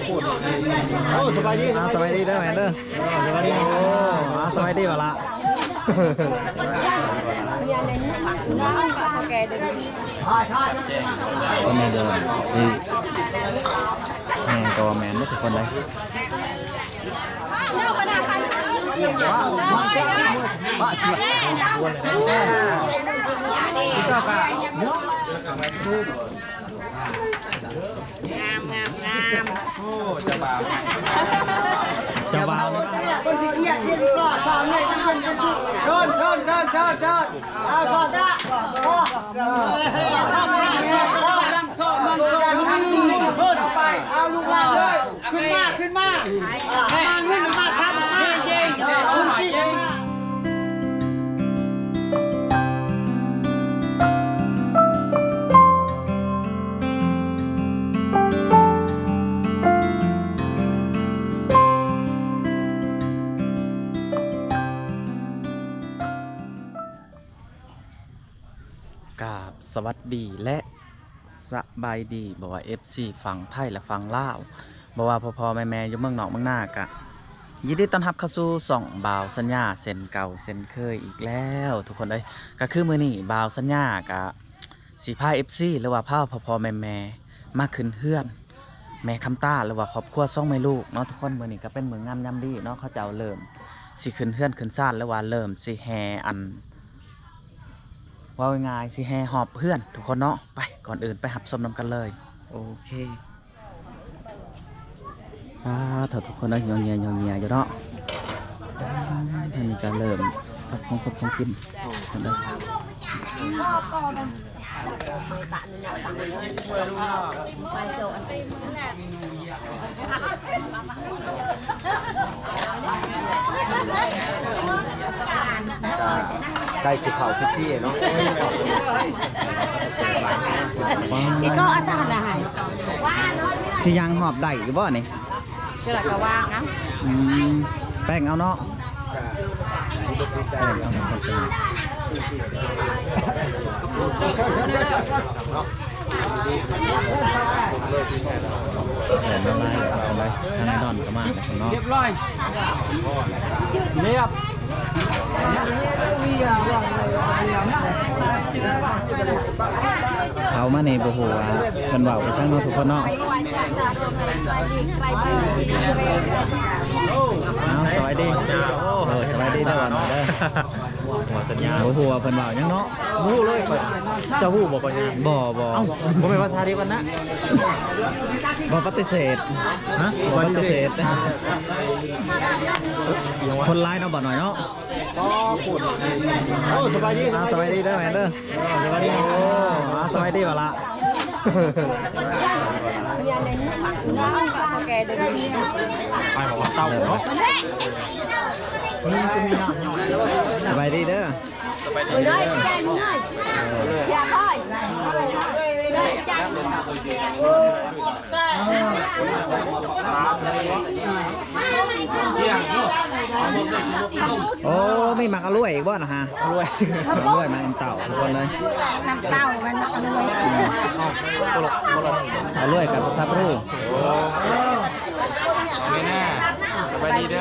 ໂອ້ ສະບາຍດີ ອ່າ ສະບາຍດີເດີແມ່ເດີ ເອີ ສະບາຍດີ ໂອ້ ອ່າ ສະບາຍດີບັກຫຼ້າ ກໍແມ່ນເດີ ນີ້ ແມ່ນກໍວ່າແມ່ນເດີທຸກຄົນເດີ ງາມ ງາມ ງາມ ໂອ້ ເຈົ້າບ່າວ ເຈົ້າບ່າວ ເຊີນ ເຊີນ ເຊີນ ເຊີນ ເຊີນ ເອົາ ຊອດຊະ ໂອ້ ເອົາ ຊອດ ຊອດ ຊອດ ຊອດ ເອົາ ລູກຫຼານເອີຍ ຂຶ້ນມາ ຂຶ້ນມາ ມາເງິນມາຄຳ ມາ ເຢ້ ເຢ້ ເຢ້ ເຢ້ ກາບສະຫວັດດີ ແລະ ສະບາຍດີ ບໍ່ວ່າ ເອັຟຊີ ຝັ່ງໄທ ແລະ ຝັ່ງລາວ ບໍ່ວ່າພໍ່ໆແມ່ໆຢູ່ເມືອງນອກເມືອງນາ ກະຍິນດີຕ້ອນຮັບເຂົ້າສູ່ຊ່ອງບ່າວສັນຍາເຊັ່ນເກົ່າເຊັ່ນເຄີຍອີກແລ້ວທຸກຄົນເອີຍ. ກະຄືມື້ນີ້ບ່າວສັນຍາກະຊິພາ ເອັຟຊີ ຫຼືວ່າພາພໍ່ໆແມ່ໆມາຂຶ້ນເຮືອນແມ່ຄຳຕາ ຫຼືວ່າຄອບຄົວສອງແມ່ລູກເນາະທຸກຄົນ. ມື້ນີ້ກະເປັນມື້ງາມຍາມດີເນາະ ເຂົາເຈົ້າເລີ່ມຊິຂຶ້ນເຮືອນຂຶ້ນຊານ ຫຼືວ່າເລີ່ມຊິແຫ່ ອັນ ເວົ້າງ່າຍໆ ຊິແຫ່ຮອບເຮືອນທຸກຄົນເນາະ. ໄປ ກ່ອນອື່ນໄປຮັບຊົມນຳກັນເລີຍ. ໂອເຄ ອ່າ ຖ້າທຸກຄົນໄດ້ຫຍໍ້ເຫຍື້ອຫຍໍ້ເຫຍື້ອຢູ່ເນາະ. ທາງນີ້ກະເລີ່ມປັກຂອງຄົບຂອງກິນ ໃກ້ຊິເຂົ້າພິທີເນາະ ອີກກໍອາສານະໃຫ້ ຊິຍ່າງຮອບໄດ້ຢູ່ບໍ່ນີ້? ເທື່ອລະກະວ່າງເອົາ ອືມ ແປ້ງເອົາເນາະ ແປ້ງເອົາ ເດີນມາຫຼາຍ ທາງໄອ້ດອນກໍມາແລ້ວເນາະ ຮຽບຮ້ອຍ ຮຽບ ເຂົ້າມານີ້ບໍ່ຮູ້ວ່າເພິ່ນເວົ້າອີ່ຫຍັງເນາະທຸກຄົນເນາະ. ອ້າວ ສະບາຍດີ ເອີ ສະບາຍດີເດີ ເດີ ບໍ່ຮູ້ວ່າເພິ່ນເວົ້າຫຍັງເນາະ ບໍ່ຮູ້ເລີຍ. ເຈົ້າຮູ້ບໍ່ ປະຍາ? ບໍ່ ບໍ່ ເອົ້າ ບໍ່ແມ່ນພາສາດຽວກັນນະ ບໍ່ປະຕິເສດ ຮະ ບໍ່ປະຕິເສດ ຄົນຫຼາຍເນາະ ບໍ່ໜ້ອຍເນາະ. ອໍ ໂອ້ ສະບາຍດີ ອ່າ ສະບາຍດີເດີແມ່ເດີ ເອີ ສະບາຍດີ ໂອ້ ອ່າ ສະບາຍດີບັກຫຼ້າ ໄປບອກວ່າເຕົ້າເນາະ ສະບາຍດີເດີ ສະບາຍດີເດີ ໂອ້ ມີໝາກອະລວຍອີກບໍ່ນະຮະ? ອະລວຍ ອະລວຍ ໝາກນ້ຳເຕົ້າທຸກຄົນເລີຍ ນ້ຳເຕົ້າມັນໝາກອະລວຍ ອະລວຍກັບສັບຮູ້. ແມ່ນາ ສະບາຍດີເດີ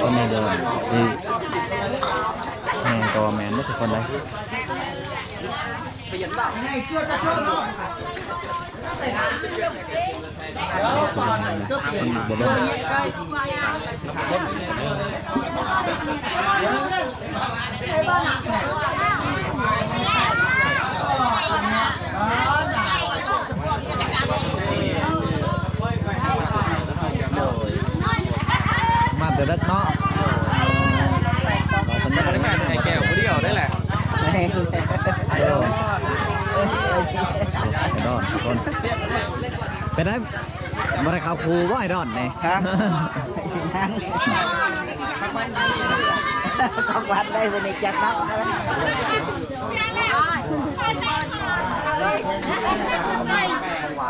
ຄົນໃນເດີນທີ່ແມ່ນກໍວ່າແມ່ນເບິດທຸກຄົນເດ້. ມາແຕ່ເດິກເນາະ ບໍ່ໄດ້ມາແຕ່ໄອ້ແກ້ວຜູ້ດຽວໄດ້ແຫຼະ ໄອ້ດອນຄົນ ເປັນໄດ້ ບໍ່ໄດ້ເຂົ້າຄູບໍ່ໄອ້ດອນນີ້? ຮະ? ຍັງ ຂອງວັດໄດ້ບໍ່ໄດ້ຈັດເນາະ.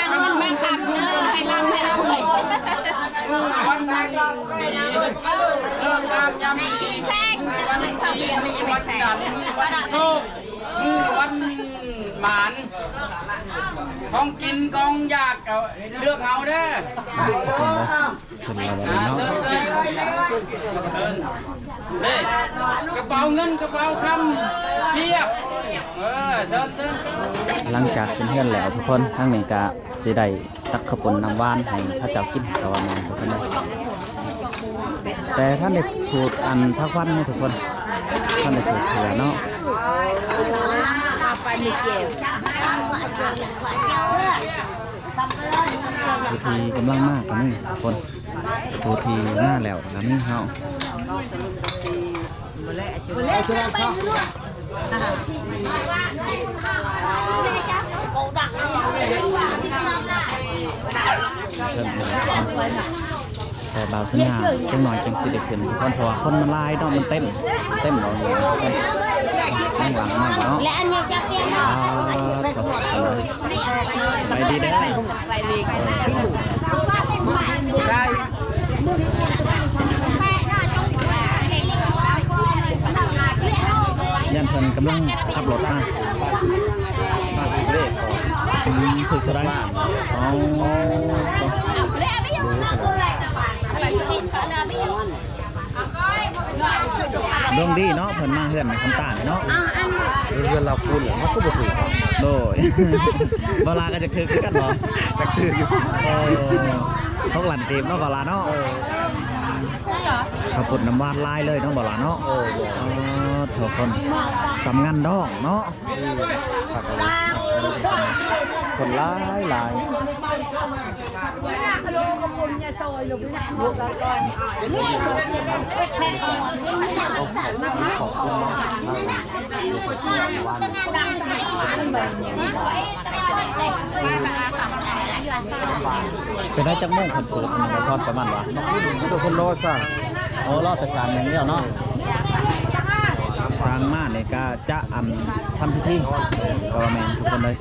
າເງິນມາຄ້ຳເດີ ໃຫ້ລ່ຳໃຫ້ລວຍ ມື້ວັນດີ ເລີກງາມຍາມດີ ມື້ວັນດີ ມື້ວັນຈັນ ມື້ວັນໂຊກ ມື້ວັນໝານ ຂອງກິນຂອງຢາກກໍເລືອກເອົາເດີ. ເພິ່ນວ່າແບບນີ້ເນາະ ເອີ ກະເປົາເງິນກະເປົາຄຳພຽບ ເອີ ເຊີນ ເຊີນ ເຊີນ. ຫຼັງຈາກຂຶ້ນເຮືອນແລ້ວທຸກຄົນ ທາງນີ້ກະຊິໄດ້ຕັກເຂົ້າປຸ້ນນ້ຳຫວານໃຫ້ເຂົາເຈົ້າກິນ ກະວ່າແມ່ນທຸກຄົນເດີ ແຕ່ທັນໄດ້ສູດອັນຜັກຫວັນເນາະທຸກຄົນ ທັນໄດ້ສູດເທື່ອເນາະ. ຜູ້ທີ່ກຳລັງມາກໍມີທຸກຄົນ ຜູ້ທີ່ມາແລ້ວກໍມີເຮົາ ແຕ່ບ່າວສັນຍາຈັກໜ່ອຍຈັ່ງຊິໄດ້ຂຶ້ນທຸກຄົນ ເພາະວ່າຄົນມັນຫຼາຍເນາະ ມັນເຕັມ ເຕັມເນາະ ຂ້າງຫຼັງນັ້ນເນາະ ແລະອັນນີ້ຈັກເທື່ອເນາະ ອ່າ ໄປດີເດີ ໄປລີກ ຢ້ານເພິ່ນກຳລັງຂັບລົດມາ ເລກ ອືມ ຖືກເທົ່າໃດ? ອໍ ດວງດີເນາະ ເພິ່ນມາເຮືອນແມ່ຄຳຕານເນາະ ເຮືອນລາວຄູນແຫຼະ ມັນກໍບໍ່ຖືກ ໂດຍ ບ່າວຫຼ້າກໍຈະຖືກຄືກັນບໍ່? ຈະຖືກຢູ່ ເອີ ຫົກລ້ານກີບເນາະ ບ່າວຫຼ້າເນາະ ເອີ ເຂົ້າປຸ້ນນ້ຳຫວານຫຼາຍເລີຍເນາະ ບ່າວຫຼ້າເນາະ ເອີ ເອີ ທຸກຄົນ ສ່ຳງານດອງເນາະ ອືມ ຄົນຫຼາຍຫຼາຍ ຈະໄດ້ຈັກໂມງຄັນສູດ ປະມານວ່າ ເພິ່ນລໍສ້າງ ໂອ້ ລໍແຕ່ສ້າງຢ່າງດຽວເນາະ ສ້າງມານີ້ກະ ຈະ ອັນ ທຳພິທີ ກໍວ່າແມ່ນທຸກຄົນເລີຍ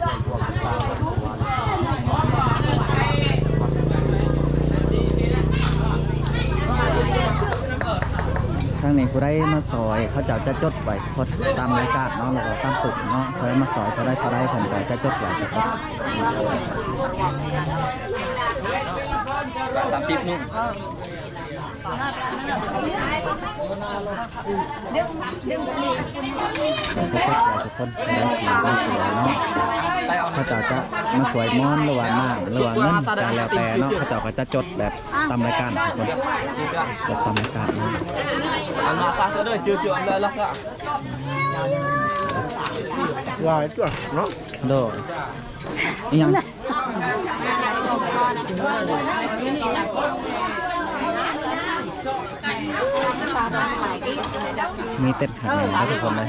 ທາງນີ້ຜູ້ໃດມາຊ່ອຍ ເຂົາເຈົ້າຈະຈົດໄວ້ ກົດຕາມລາຍການເນາະ ແລ້ວກໍຕາມປຶກເນາະ ຜູ້ໃດມາຊ່ອຍເທົ່າໃດເທົ່າໃດ ເພິ່ນກໍຈະຈົດໄວ້ ສາມສິບເນາະ. ເຂົາເຈົ້າຈະມາຊ່ວຍມອນ ຫຼືວ່ານ້ຳ ຫຼືວ່າເງິນ ກໍແລ້ວແຕ່ເນາະ ເຂົາເຈົ້າກໍຈະຈົດແບບຕາມລາຍການທຸກຄົນ ຈົດຕາມລາຍການເນາະ ຫຼາຍຕົວະເນາະ ໂດຍ ອີ່ຫຍັງ? ມີເຕັດຂັນແມ່ນເດີທຸກຄົນເດີ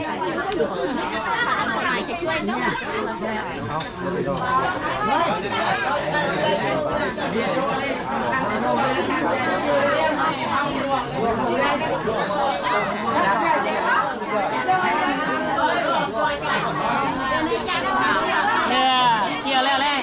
ເອີ ກ່ຽວແລ້ວແຫຼະ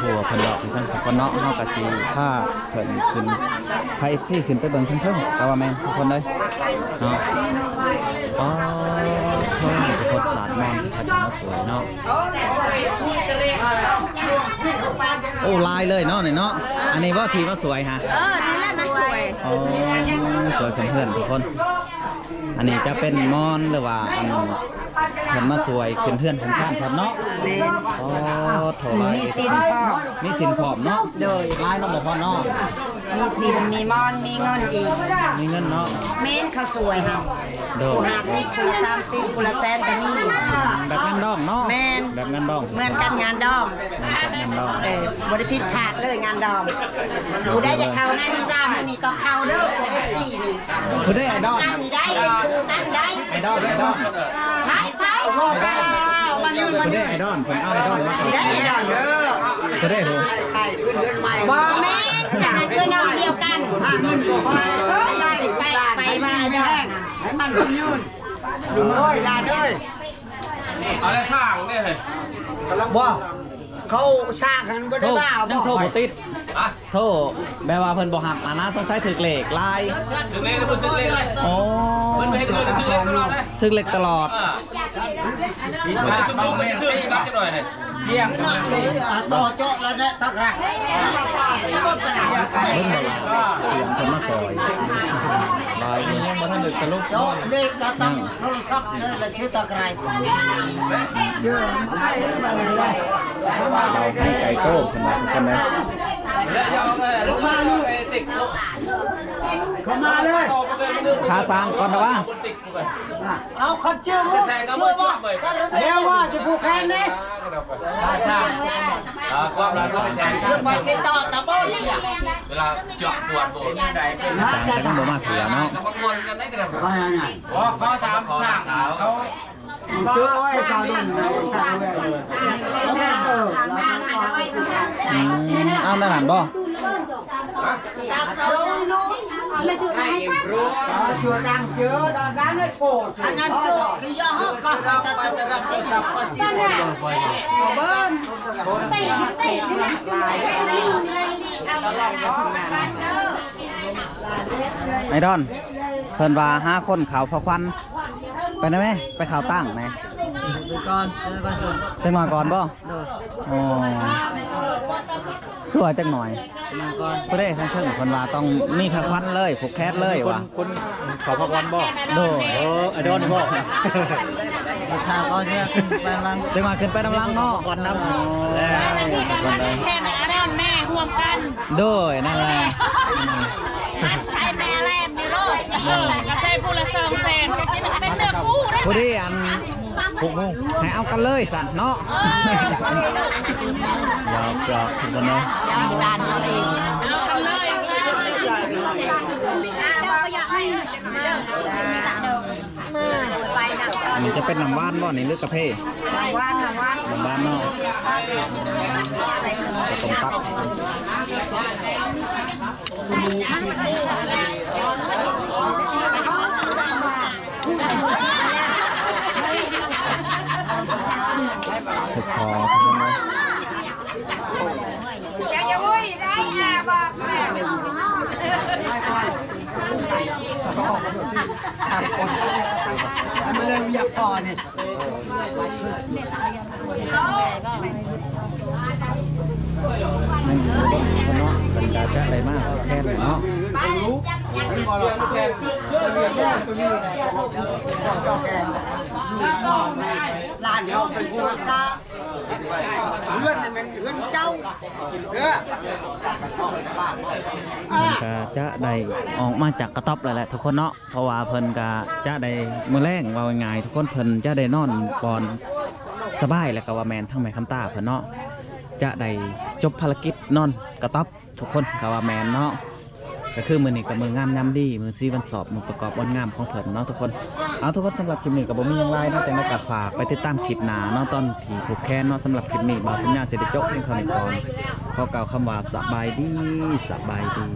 ບໍ່ຮູ້ວ່າເພິ່ນເວົ້າອີ່ຫຍັງກັນເນາະ ເຮົາກໍຊິພາເພິ່ນຂຶ້ນ ພາເອັຟຊີຂຶ້ນໄປເບິ່ງເທິງໆ ກໍວ່າແມ່ນທຸກຄົນເລີຍເນາະ ອໍ ໂອ້ ໂອ້ ຄົນສາດມາ ເຂົາເຈົ້າມາຊ່ວຍເນາະ ໂອ້ ຫຼາຍເລີຍເນາະນີ້ເນາະ ອັນນີ້ບໍ່ທີ່ມາຊ່ວຍຫະ ເອີ ນີ້ແຫຼະມາຊ່ວຍ ອໍ ຊ່ວຍເພື່ອນໆ ທຸກຄົນ ອັນນີ້ຈະເປັນມອນ ຫຼືວ່າອັນ ເພິ່ນມາຊ່ວຍຂຶ້ນເຮືອນຂຶ້ນຊານເພິ່ນເນາະ ແມ່ນ ອໍ ໂທ ມີສິນພ້ອມ ມີສິນພ້ອມເນາະ ໂດຍ ຫຼາຍເນາະ ບໍ່ພອນເນາະ ມີສິນ ມີມອນ ມີເງິນອີກ ມີເງິນເນາະ ແມ່ນ ເຂົາຊ່ວຍເຮົາ ໂດຍ ຜູ້ຫ້າສິບ ຜູ້ລະສາມສິບ ຜູ້ລະແສນກໍມີ ແບບງານດອງເນາະ ແມ່ນ ແບບງານດອງ ເໝືອນກັນງານດອງ ເອີ ບໍ່ໄດ້ຜິດພາດເລີຍງານດອງ ຜູ້ໃດຢາກເຂົ້າໃນມື້ດາວມື້ນີ້ກໍເຂົ້າເດີ ເອັຟຊີນີ້ ຜູ້ໃດໄອດອລ ອັນນີ້ໄດ້ ເປັນຄູ່ກັນໄດ້ ໄອດອລ ໄອດອລ ໃຜ ໃຜ ມັນຢືນ ມັນຢືນ ຜູ້ໃດໄອດອລ ເພິ່ນເອົາໄອດອລມາ ນີ້ໄດ້ໄອດອລເດີ ຜູ້ໃດຜູ້ ບໍ່ແມ່ນ ຢາກໃຫ້ຄືນ້ອງດຽວກັນ ຫາເງິນກໍໄປ ໄປ ໄປວ່າ ໃຫ້ມັນຢືນ ໂອ້ຍ ຫຼານເອີຍ ເອົາແລ້ວສ້າງເດ້ ບໍ່ ເຂົາສ້າງຫັ້ນບໍ່ໄດ້ວ່າ ຍັງໂທບໍ່ຕິດ ຮະ ໂທ ແບບວ່າເພິ່ນບໍ່ຮັບ ອັນນັ້ນສົງໄສຖືກເລກຫຼາຍ ຖືກເລກ ເພິ່ນຖືກເລກຫຼາຍ ໂອ້ ເພິ່ນໄປເຮັດເຮືອນຖືກເລກຕະຫຼອດເດ້ ຖືກເລກຕະຫຼອດ ເອີ ໃຫ້ຊຸມລຸງມາຊື່ໆກັບຈັກໜ່ອຍນີ້ ອ່າ ຕໍ່ເຈາະແລ້ວແຫຼະ ທັກໄລ ເບິ່ງບໍ່ລະ ສຽງເພິ່ນມາຊ່ອຍ ຫຼາຍຢູ່ ຍັງບໍ່ທັນໄດ້ສະຫຼຸບ ເຈາະເລກກະຕັ້ງໂທລະສັບເດີລະ ຊື່ທັກໄລ ເອົາໃຫ້ໄກ່ໂຕເພິ່ນວ່າເພິ່ນນະ ເຂົ້າມາເລີຍ ຂ້າສ້າງກ່ອນນະວ່າ ເອົາຄັນເຈີ ແລ້ວວ່າຈະຜູກແຂນເດ້ ເວລາເຈາະປວດໂບນ ສ້າງກໍຍັງບໍ່ມາເທື່ອເນາະ ຂໍຖາມຊ່າງເຂົາ ອືມ ເອົາແນວນັ້ນບໍ່? ໄອ້ດອນ ເພິ່ນວ່າຫາຄົນເຂົ້າພະຄວັນ ໄປນຳແມ ໄປເຂົ້າຕັ້ງແມ ໄປກ່ອນ ໄປກ່ອນ ຈັກໜ້ອຍກ່ອນບໍ່? ໂດຍ ອໍ ຄືວ່າຈັກໜ້ອຍ ມາກ່ອນ ຜູ້ໃດທາງເທິງເພິ່ນວ່າຕ້ອງມີພະຄວັນເລີຍ ຜູກແຂນເລີຍວ່າ ຄົນເຂົ້າພະຄວັນບໍ່? ໂດຍ ເອີ ໄອ້ດອນນີ້ບໍ່? ຖ້າເຂົາຈະຂຶ້ນໄປນຳຫຼັງ ຈັ່ງວ່າຂຶ້ນໄປນຳຫຼັງເນາະ ພະຄວັນນຳ ແຂນໄອ້ດອນແມ່ຮ່ວມກັນ ໂດຍ ນັ້ນແຫຼະ ໃຫ້ແມ່ແລ່ນຢູ່ໂລດ ເອີ ກະໃຊ້ຜູ້ລະສອງແສນ ກະກິນເປັນເນື້ອຄູ່ເດ້ ພໍດີອັນ ຫົກໂມງ ໃຫ້ເອົາກັນເລີຍຊັ້ນເນາະ ເອີ ຢອກໆ ທຸກຄົນເນາະ ເອົາກັນເລີຍ ມັນຈະເປັນນ້ຳຫວານບໍ່ນີ້ ຫຼືກາເຟ? ນ້ຳຫວານ ນ້ຳຫວານ ນ້ຳຫວານເນາະ ກະຕົ້ມຕັບ ຍັງຢູ່ເນາະ ເພິ່ນກະຈະໄດ້ມາແທນແຫຼະເນາະ ຫຼານເຮົາເປັນຜູ້ຮັກສາ ເຮືອນນີ້ແມ່ນເຮືອນເຈົ້າ ເອີ ເພິ່ນກະຈະໄດ້ອອກມາຈາກກະຕ໊ອບແລ້ວແຫຼະທຸກຄົນເນາະ ເພາະວ່າເພິ່ນກະຈະໄດ້ ມື້ແລງເວົ້າງ່າຍໆ ທຸກຄົນ ເພິ່ນຈະໄດ້ນອນບ່ອນສະບາຍ ແລ້ວກະວ່າແມ່ນທັງແມ່ຄຳຕາເພິ່ນເນາະ ຈະໄດ້ຈົບພາລະກິດນອນກະຕ໊ອບ ທຸກຄົນ ກະວ່າແມ່ນເນາະ ກະຄືມື້ນີ້ກະມື້ງາມຍາມດີ ມື້ສີວັນຊອບ ມື້ປະກອບວັນງາມຂອງເພິ່ນເນາະທຸກຄົນ ເອົາ ທຸກຄົນ ສຳລັບຄລິບນີ້ກະບໍ່ມີຫຍັງຫຼາຍເນາະ ຈັ່ງໃດກະຝາກໄປຕິດຕາມຄລິບໜ້າເນາະ ຕອນທີ່ຜູກແຂນເນາະ ສຳລັບຄລິບນີ້ ບ່າວສັນຍາຈະໄດ້ຈົບພຽງເທົ່ານີ້ກ່ອນ ຂໍກ່າວຄຳວ່າ ສະບາຍດີ ສະບາຍດີ.